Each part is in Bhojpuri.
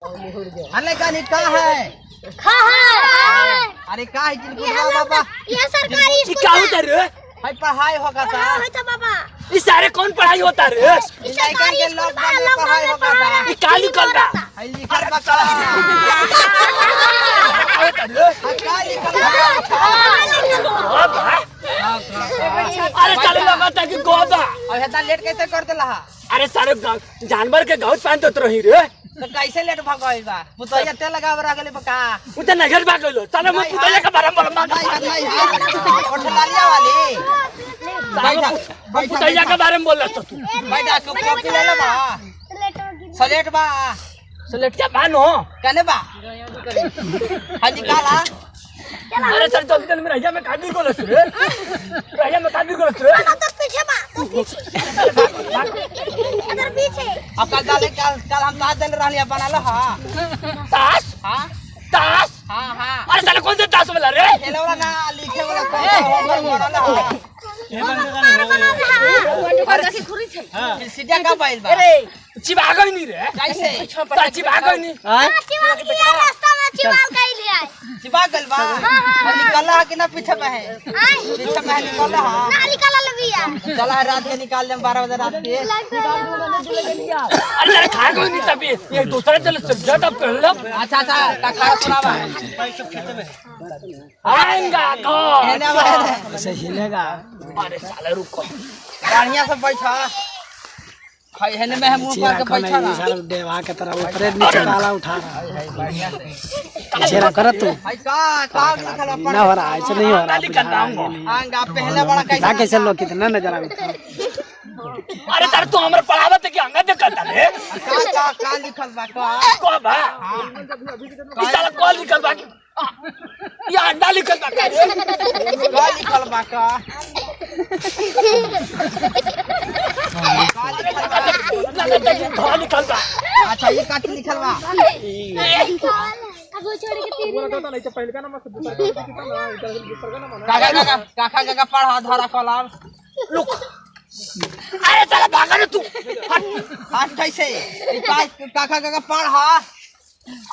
अरे का का है? खा है। अरे का है जिनको बाबा? ये सरकारी ये क्या होता रे? हाय पढ़ाई होगा पढ़ाई ता। होता बाबा। ये सारे कौन पढ़ाई होता रे? ये लड़का सरकारी के स्कूल लॉकडाउन बा, में पढ़ाई लॉकडाउन में होगा पढ़ाई ता। ये का लिखल बा? हाय लिखल बा का? का होता रे? हाय का लिखल बा? गोबा? अरे साले लगता है कि गोबा। अब इतना लेट कैसे कर देला हा? अरे सारे जानवर के गौत पान तो रही रे। तो कैसे लेट भग गइल बा? पुतैया तेल लगावे रह गेली बा का? उ तो नजर भाग गइलो साले, मैं पुतैया के बारे में बोल मार। नहीं नहीं, और लालिया वाली बैठा बैठा। पुतैया के बारे में बोल रहा तू। बैठा, कॉपी ले ले बा, स्लेट बा। स्लेट क्या बानो? कने बा? हाँ निकाला। अरे सर जल्दी जल्दी में रहिया में काबी को लस रे, रहिया में काबी को लस रे। तो पीछे बा, तो पीछे, इधर पीछे। अब कल डाले, कल कल हम ताज देले रहली, बनाला। हां। ताश? हां। ताश? हां हां। अरे साले कौन से ताश वाला रे? खेले वाला ना, लिखे वाला कौन सा होमवर्क बनाला। हां, सीधा का पाइल बा? चिबा गई नहीं रे। कैसे? ता चिबा गई नहीं। चिवाल किया, रास्ता में चिवाल गई ले आए। चिपा गइल बा और निकला है कि ना? पीछे में है, पीछे में है, निकला। हां। ना निकाला लबिया। चला है, रात के निकाल लेम, 12 बजे रात के। अरे साले खा गई नहीं तभी ये दूसरा चल ज्यादा पहन लो। अच्छा अच्छा, का सुनावा? आएगा हेने कौन? आवा। ऐसे हिलेगा। अरे साले रुको। बढ़िया से बैठा हाय, हेने में है मुंह पीछे पर के रखो बैठा नहीं ना। सारा देवा के तरह ऊपर नीचे वाला उठा रहा है। बढ़िया से। पीछे रखो रे तू। हाय का का लिखल बा? ना हो रहा, ऐसे नहीं हो रहा। निकल रहा हूँ। आंगा पहले बड़ा कितना कैसे? कैसे लोग कितना नजर आवे। अरे तार तू हमरे पढ़ावत कि अंगा देखत रे? का का का लिखल बा का? को बा? ई साला कॉल निकल बा कि ये अंडा निकल बा का रे? का लिखल बा का? का लिखल बा? लगता है कि धो निकल बा। अच्छा, ये का लिखल बा? अब छोड़ के तीन। काका काका काका काका, पढ़ा धरा कलम। लुक, अरे साला भागा रे तू, हट। हाथ कैसे? ई का काका काका पढ़ा।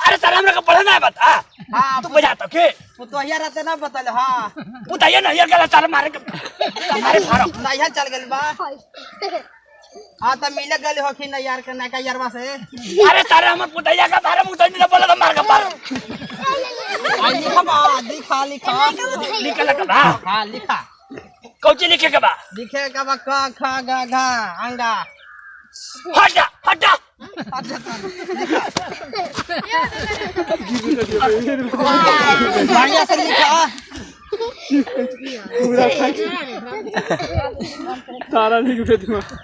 अरे साला हमरा के पढ़े ना बता। हां। तू बजा तो के पुतोहिया रहते ना बतल। हां। पुतैया नहीं गेला साला, मारे के मारे फाड़ो। नैहर चल गेल बा। हाँ तो मिले गल होखी ना यार के नका यारवा से। अरे सारे हमर पुतैया के बारे में उतर नहीं बोला तो मार के मारो। आई लिखा बा, लिखा लिखा। निकल के बा? हाँ, लिखा। कौची लिखे के बा? लिखे का बा? क ख ग घ अंगा। हट जा, हट जा। अच्छा तो लिखा, बढ़िया से लिखा। तारा नहीं उठे तुम्हारा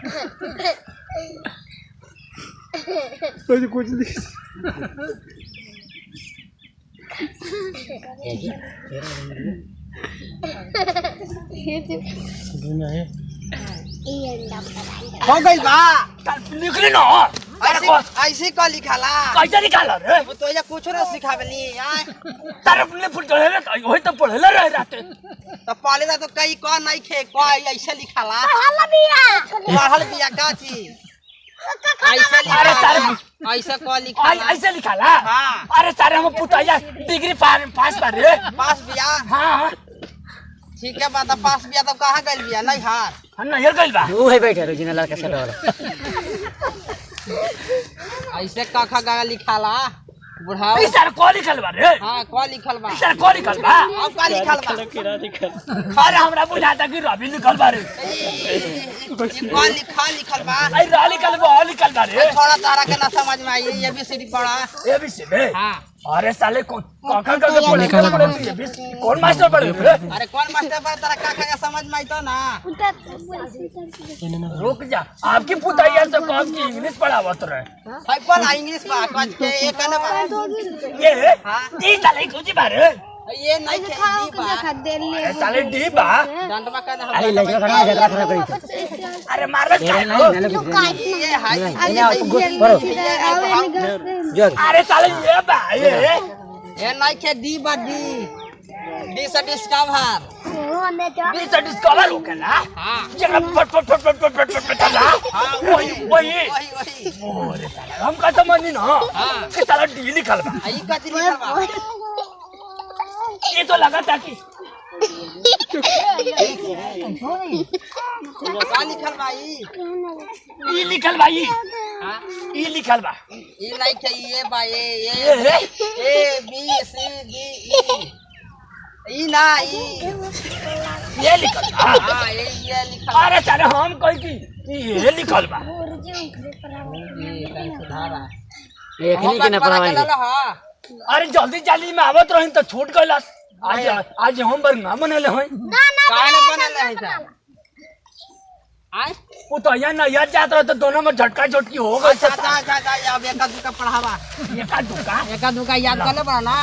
तो कुछ नहीं। हो गइल बा। लिख ले ना अरे। ऐसे कौन ऐसे का लिखाला? कैसे निकाला रे? वो तो ये कुछ ना सिखावेली आय। तारे अपने फुट चढ़े रे, वही तो पढ़े रहे राते। तो पहले तो कई क नहीं खे क ऐसे लिखाला। पढ़ल बिया का चीज ऐसे अरे लिखाला? सारे ऐसे क लिखाला। ऐसे लिखाला? हाँ। अरे सारे हम पुतैया डिग्री पास पर रे। पास बिया? हाँ। ठीक है बात, पास बिया तो कहाँ गइल बिया नहीं हार? हम नहीं गइल बा। वो है बैठे रोजिना लड़का सेट वाला। ऐसे क ख ग लिखाला बुढ़ाओ। ई सारे को लिखल बा रे? हाँ, क लिखल बा। ई सारे को लिखल बा? अब का लिखल बा? अरे हमरा बुझाता कि रवि लिखल बा रे। ई क लिखा लिखल बा। अरे रा लिखल बा, अ लिखल बा रे। थोड़ा तारा के ना समझ में आई, ये भी सीढ़ी पढ़ा। ए बी सी बे। हाँ। अरे साले कौन काका का पढ़े पढ़े, ये बी सी कौन मास्टर पढ़े रे? अरे कौन मास्टर पढ़ा तारा? का का समझ में आई तो ना। रुक जा, आपकी पुतैया से कौन की इंग्लिश पढ़ावत रहे? भाई कौन इंग्लिश बा कौन के एक ना बा? ये हाँ। ई साले कुछ बा रे। ये नहीं खे डी बा। अरे साले डी बा। डंडवा का ना। अरे लड़का खड़ा है, जरा खड़ा करी। अरे मारल मेरे काय नहीं हो? नाले कुछ ये हाय। नहीं आओ तुम करो जो। अरे साले ये बा ये। ये नहीं खे, डी बा, डी। डी से डिस्कवर। डी से डिस्कवर होखेला। हाँ। जरा फट फट फट फट फट फट फट चला। हाँ, वही वही। वही वही। ओरे साला, हम का समझ ना हाँ। कि साला डी लिखल बा। आ, ई कथी लिखल बा? ये तो लगा था कि का लिखल बा ई? ई लिखल बा ई। हाँ? ई लिखल बा। ई नहीं के ई ए बा ए ए ए रे A B C D E. ई ना ई। ये लिखल बा। हाँ, ये ये लिखल बा। अरे साले हम कही कि ये लिखल बा। ये तनी सुधारा। एकनी के ना होमवर्क बना के पढ़ावाएंगे। लाला, हाँ। अरे जल्दी जल्दी में आवत रही तो छूट गइलस। आज आज हम बर ना मनले हई। ना ना। काहे ना बनल है सर? आय? वो तो यहाँ नैहर जात रहे तो दोनों में झटका झटकी हो गई। अच्छा अच्छा अच्छा अच्छा, अब एका दुका पढ़ावा। एका दुका। एका दुका याद कर ले बड़ा ना।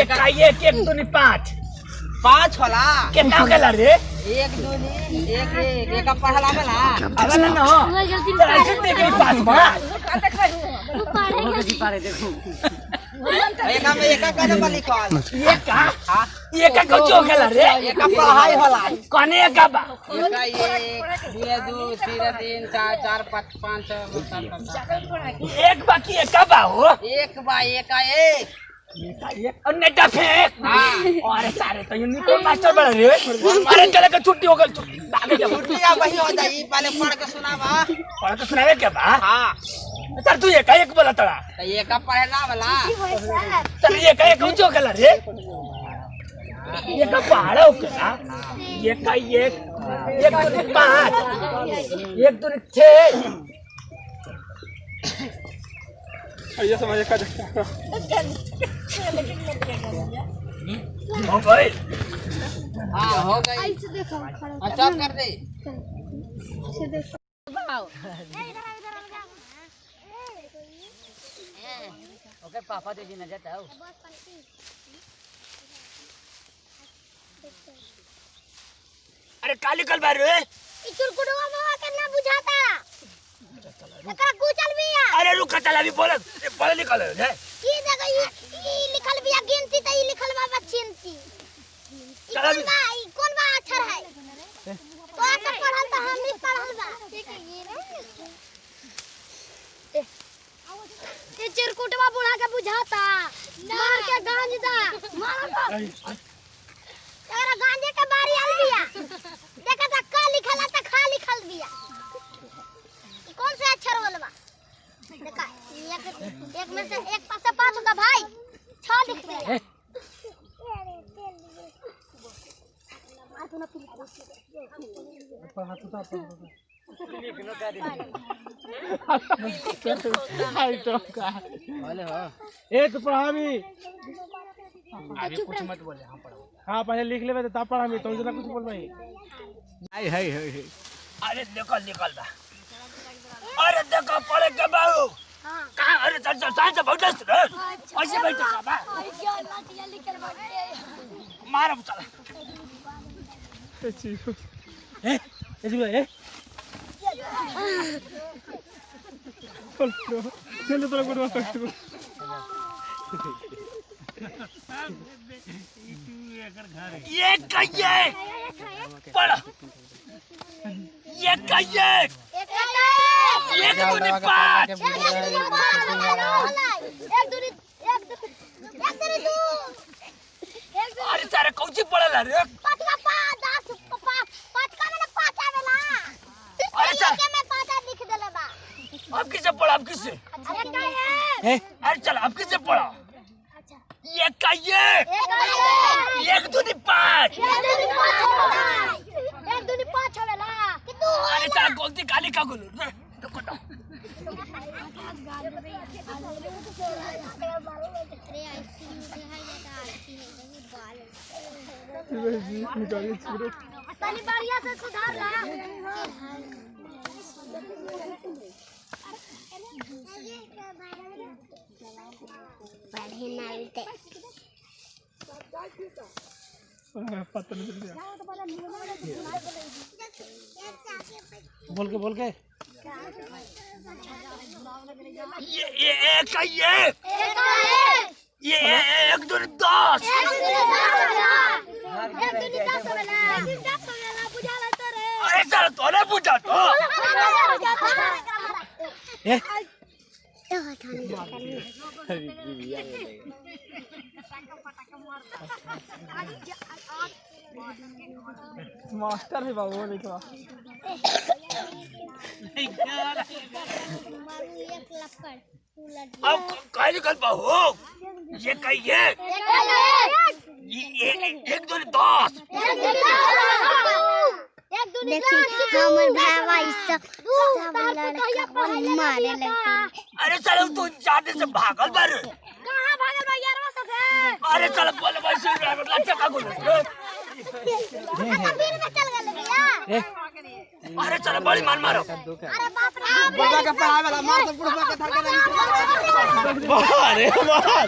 एक एक एक दूनी पाँच। पाँच होला। कितना होखेला रे? एक दूनी एक एक एका पढ़ला में ना। आवेला ना। तो ऐसे देखे पाँच बा। एका में एका करे बा लिखल। एका हाँ। एका कुछ होखेला रे? एका पढ़ाई होला। कने एका बा? एका एक दुए दू तीन तीन चार चार पाँच पाँच छः सात आठ नौ। एक बाकी एका बा हो। एक बा एका एक। एका एक और नेटा फेंक। हाँ। अरे सारे तो यूनिकॉर्न मास्टर बड़ा रे। अरे चले के छुट्टी हो गई छुट्टी। आगे जाओ। छुट्टी अब वही हो जाई, पहले पढ़ के सुनावा। पढ़ के सुनावे के बा? हाँ। सर तू एका एक बोला तड़ा। तो एका पढ़े ना वाला। सर एका एक कुछ होखेला रे? एका पहाड़ा होखेला। एका एक एक दूनी पाँच एक दूनी छः। ये समझ का झटका हो गई। हाँ हो गई। अच्छा अब कर दे। ओके पापा दे ना जाता हो। अरे का लिखल बा रे? ई चुरकुटवा बाबा के ना बुझाता। एकरा गुचल बिया। अरे रुक चल अभी बोल पढ़ लिखल है रे। ई देखो ई ई लिखल बिया गिनती त ई लिखल बा चिंती। ई चल कौन अभी। बा ई कौन बा अक्षर है? तोरा से पढ़ल त हम भी पढ़ल बा। ये चिरकुटवा बुढ़ा के बुझाता। मार के गांज दा। मारो तो। एकरा गांजे के बारी आल बिया। देखा त का लिखल है त खा लिखल बिया। ई कौन से अक्षर होल बा? देखा एक एक में से एक पास से पाँच होगा भाई। छह लिख दिया। ए तो पढ़ामी। अभी कुछ मत बोले, हम पढ़ो। हाँ पहले लिख लेबे तब पढ़ामी, तुम जना कुछ बोल भाई। हाय हाय हाय। अरे देखो लिखल बा। अरे देखो पढ़े के बाबू। हाँ। कहाँ? अरे चल चल साइंस से बैठे रे। ऐसे बैठे का बा? मारो चल। ए ए चल चल तोरा गुडवा ये कहिए पढ़। ये कहिए एक दूनी पाँच। एक दूनी एक एक दूनी दू। अरे सारे कौची पढ़ला रे? पाँच का पाँच दस पाँच पाँच का मैंने पाँच आवेला। अरे सर। के मैं पाँच लिख देले बा। अब किसे पढ़ा? अब किसे? अरे का है? अरे चल अब किसे पढ़ा? अच्छा। एक कहिए एक एक दूनी पाँच। दूनी पाँच होवेला। एक दूनी पाँच होवेला। कि दू अरे सारा गलती काली का गुलू रे रुको तो। तनी बढ़िया से सुधार ला। पढ़े ना आते। पता नहीं चल गया। बोल के ये ये एक कहिए एक ये 1 2 10। एक दूनी 10 होवेला। एक 10 होवेला बुझाला तो रे। अरे साला तोने बुझा तो। ए मास्टर है बाबू लिखवा। अब काहे निकल पाओ? ये कही है ये 1 2 10। देखी हमर भावा ई सब सब लड़का मारे लगे। अरे साला तू जाते से भागल बार। कहां भागल बा यारवा साथे? अरे साला बोल भाई सुन रहा मतलब का बोल। अच्छा बीर में चल गेल भैया। अरे साला बड़ी मान मारो। अरे बाप रे बुढ़वा के पढ़ावे वाला मार तो बुढ़वा के धर के नहीं। अरे मार।